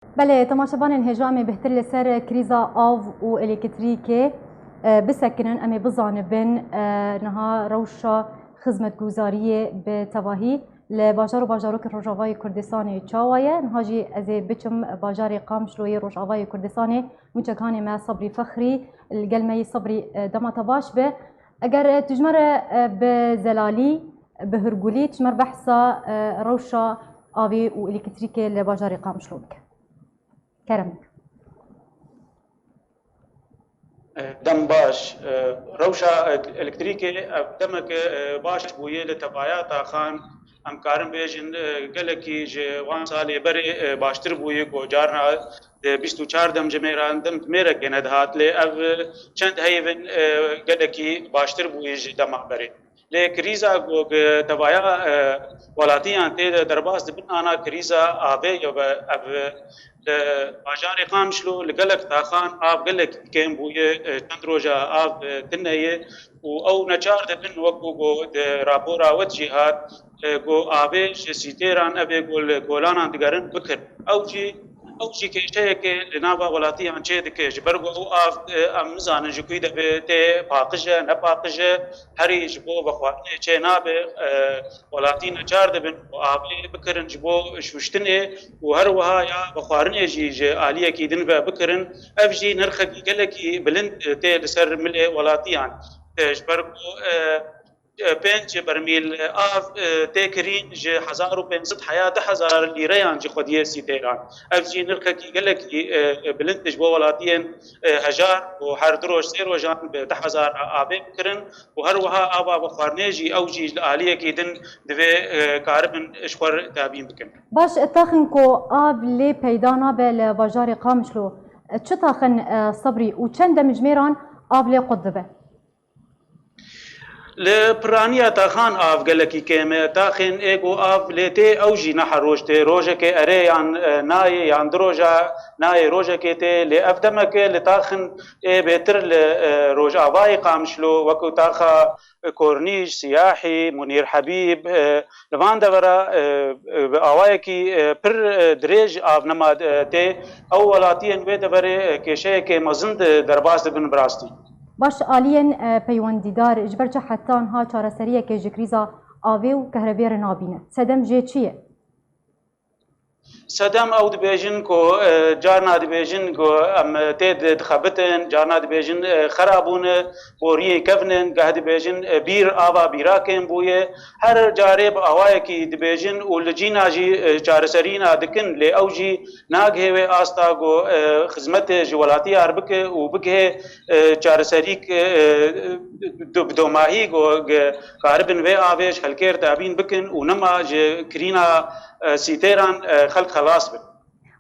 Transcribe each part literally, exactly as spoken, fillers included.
Belê, temaşevanên hêja, em ê bêhtir li ser krîza av û elektrîkê, e, bisekinin, em ê bizanibin, e, niha rewşa xizmetguzariyê bi tevahî li bajar û bajarokên Rojavayê Kurdistanê çawa ye. Niha jî ez ê biçim bajarê Qamişloyê Rojavayê Kurdistanê, nûçekanê me Sabrî Fexrî li gel me yî. Sabrî, e, dema te baş be. Eger, e, tu ji me re, e, bi zelalî, bi hurgulî, tu ji me re behsa, e, rewşa avê û elektrîkê li bajarê Qamişlo bike. Kerem. Dem baş. Rewşa elektrîkê ev demeke baş bûye li tevaya taxan. Em karin bêjin, gelekî ji wan salê berê baştir bûye ku carna di bîst û çar demjimêran demjimêrekê nedihat. Lê ev çend heyvin gelekî baştir bûye ji dema berê. Lê krîza ku bi tevaya, e, welatiyan tê de derbas dibin, ana krîza avê ye ve ev li bajarê Qamişlo li gelek taxan av gelek kêm bûye, e, çend roja av, e, tune ye û ew neçar dibin, wekû ku di rapora we de jî hat, e, ku avê ji sîtêran evê ku li kolanan digerin bikirin. Ew jî, ew jî kêşeyekê li nava welatiyan çê dike. Ji ber ku ew av, e, em nizanin ji kû de be, tê paqij e, ne paqij e, herî ji bo vexwarinê çê nabe. E, welatî neçar dibin ku avê bikirin ji bo şûştinê û her wiha ya vexwarinê jî ji aliyekî din ve bikirin. Ev jî nirxekî gelekî bilind, e, tê li ser milê welatiyan. E, ji ber ku, e, e, pênc bermîl, e, av, e, tê kirîn ji hezar û pênc sed heya du hezar lîreyan ji xwediyê sîtêran. Ev jî nirxekî gelekî, e, e, bilind ji bo welatiyên, e, hejar û her du roj, sê rojan bi du hezar avê bikirin û her wiha ava bi xwarinê jî ew jî li aliyekî din divê, e, karibin ji xwe re tebîn bikin. Baş, taxin ku av lê peyda nabe li bajarê Qamişlo, e, çi taxin, e, Sebrî û çend demjimêran av lê qut dibe? Li piraniya taxan av gelekî kêm e. Taxên ê ku av lê tê, ew jî ne her roj tê. Rojekê erê yan, e, nayê, yan du roja nayê, rojekê tê. Lê ev demeke li taxin ê bêtir li, e, rojavayê Qamişlo, wekû taxa, e, Kornîş, Siyahî, Munîr Hebîb, e, li van devera, e, e, bi awayekî, e, pir, e, dirêj av nema, e, tê. Ew welatiyên wê deverê, e, kêşeyeke mezin di derbas dibin bi rastî. Baş, aliyên, e, peywendîdar ji ber çi heta niha çareseriyeke ji krîza avê û kehrebê re nabîne? Sedem jê çi ye? Sedem ew dibêjin ku, e, carna dibêjin ku em tê di-, dixebitin, carna dibêjin, e, xera bûne, boriyê kevin in, geh dibêjin, e, bîr, ava bîra kêm bûye. Her carê bi awayekî dibêjin û li cîna jî, e, çareserîna dikin, lê ew jî nagihê wê asta ku, e, xizmetê ji welatiyar bike û bigihê, e, çareserîk, e, e, do-, bi domahî ku ge-, karibin vê avê ji xelkê re tebîn bikin û nema ji kirîna, e, sîtêran, e, xelk xelas bin.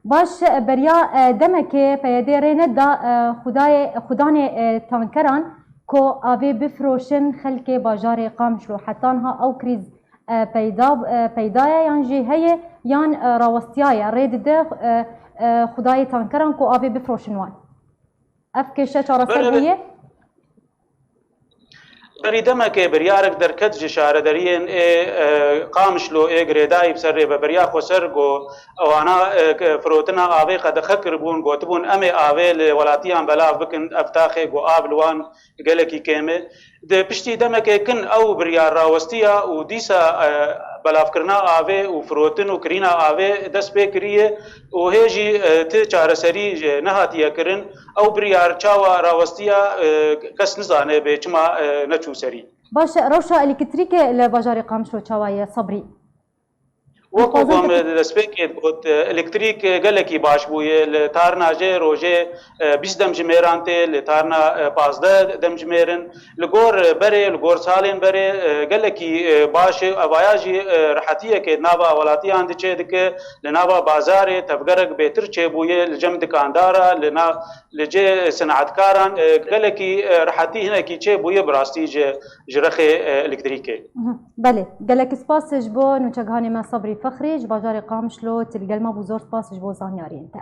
Baş, beriya, e, demekê P Y D rê neda, e, xudayê, xudanê, e, tankeran ku avê bifroşin xelkê bajarê Qamişlo. Heta niha ew krîz, e, peyda, e, peyda ye yan jî heye yan, e, rawestiyaye, rê dide, e, e, xudayê tankeran ku avê bifroşin wan. Ev kêşe çareser Belê. bûye? Berî demekê biryarek derket ji şaredariyên ê, e, Qamişlo ê girêdayî bi ser rêveberiya xweser ku ewana, e, ke firotina avê qedexe kiribûn, gotibûn, em ê avê li welatiyan belav bikin, ev taxê ku av li wan gelekî kêm e. Di piştî demekê kin ew biryar rawestiya û dîsa, e, belavkirina avê û firotin û kirîna avê dest pê kiriye û hê jî, e, ti çareserî jî nehatiye kirin. Ew biryar çawa rawestiya, e, kes nizane bê çima, e, neçû serî. Baş e, rewşa elektrîkê li bajarê Qamişlo çawa ye, Sebrî? Wekî ku em di destpêkê got, elektrîk gelekî baş bûye. Li tarna jê rojê, e, bîst demjimêran tê, li tarna, e, pazdeh demjimêr in. Li gor berê, li gor salên berê, e, gelekî, e, baş e. Evaya jî, e, rehetiyekê di nava welatiyan de çê dike. Li nava bazarê tevgerek bêtir çêbûye, li cem dikandara, li na-, li cê sinetkaran, e, gelekî, e, rehetî hinekî çêbûye bi rastî ji, ji rexê, e, elektrîkê. Mhm. Belê, gelek spas ji bo nûçegihanê me Sebrî Fexrî ji bajarê Qamişlo, tu li gel me bû, zor spas ji bo zanyariyên te.